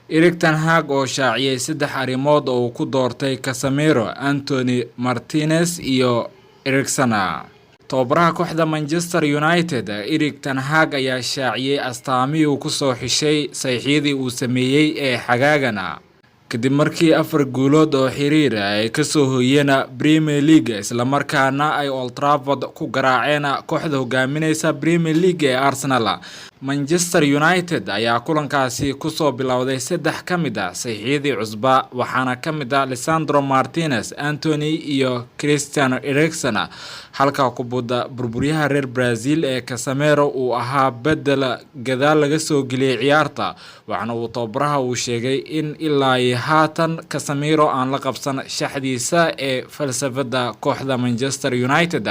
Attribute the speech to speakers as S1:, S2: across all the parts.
S1: Erik ten Hag oo shaaciyay saddex arrimood oo uu ku doortay Casemiro, Antony, Martinez iyo Eriksen. Tababaraha kooxda Manchester United, Erik ten Hag, ayaa shaaciyay astaamihii uu kusoo xishay saxiixyadii uu sameeyey ee xagaagana, kadib markii afar guulood oo xiriir ay kasoo hooyeen Premier League, islamarkaana ay Old Trafford ku garaaceen kooxda hogaamineysa Premier League ee Arsenal. Manchester United ayaa kulankaasi kusoo bilowday saddex ka mid ah saxiixyadii cusba, waxaana ka mid ah Lisandro Martinez, Antony iyo Christian Eriksen, halka kubadda burburyaha reer Brazil ee Casemiro uu ahaa bedel gadaal laga soo geliyay ciyaarta. Waxaana uu tababaraha uu sheegay in ilaa haatan Casemiro aan la qabsan shaxdiisa ee falsafada kooxda Manchester United.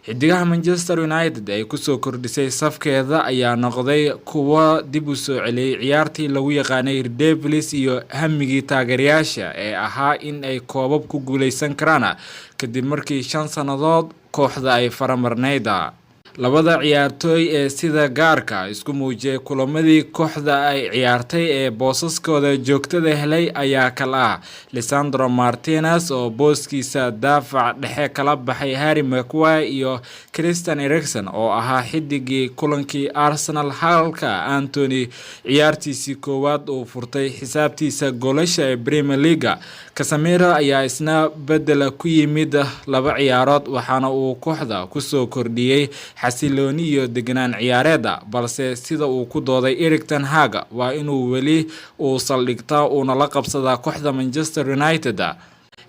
S1: Xidigaha Manchester United ay kusoo kordhisay safkeeda ayaa noqday kuwo dib u soo celiyay ciyaartii lagu yaqaanay Devils iyo hamigii taageerayaasha ee ahaa in ay koobab ku guuleysan karaan, kadib markii 5 sannadood kooxda ay faramarnayda. Labada ciyaartooy ee sida gaarka isku muujiyay kulamadii kooxda ay ciyaartay ee boosaskooda joogtada helay ayaa kala ah Lisandro Martinez, oo booskiisa daafac dhexe kala baxay Harry Maguire, iyo Christian Eriksen, oo ahaa xidigii kulankii Arsenal, halka Antony ciyaartiisii koowaad uu furtay xisaabtiisa goolasha ee Premier League. Casemiro ayaa isna bedela ku yimid laba ciyaarood, waxaana uu kooxda kusoo kordhiyey xasilooni iyo deganaan ciyaareeda. Balse sida uu ku dooday Erik ten Hag, waa inuu weli uu saldhigtaa uuna la qabsadaa kooxda Manchester United.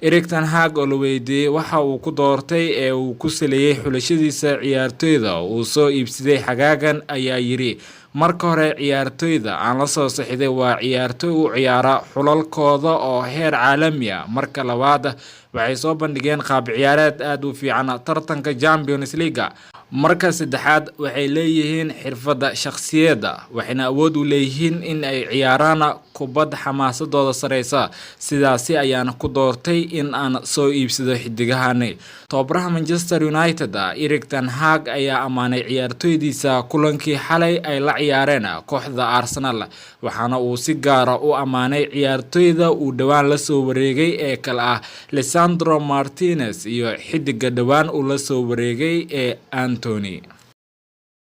S1: Erik ten Hag oo la weydiiyey waxa uu ku doortay ee uu ku saleeyey xulashadiisa ciyaartoyda uu soo iibsaday xagaagan ayaa yiri: "Marka hore, ciyaartoyda aan la soo saxiixday waa ciyaartoy u ciyaara xulalkooda oo heer caalami ah. Marka labaad, waxay soo bandhigeen qaab ciyaareed aada u fiican tartanka Champions League. Marka saddexaad, waxay leeyihiin xirfadda shakhsiyeedda, waxayna awood u leeyihiin in ay ciyaaraan kubad xamaasadooda sareysa. Sidaasi ayaan ku doortay in aan soo iibsado xidigahani." Tababaraha Manchester United, Erik ten Hag, ayaa ammaanay ciyaartoydiisa kulankii xalay ay la ciyaareen kooxda Arsenal, waxaana uu si gaara u ammaanay ciyaartoyda uu dhowaan lasoo wareegay ee kale ah Lisandro Martinez iyo xidiga dhowaan uu lasoo wareegay ee Antony.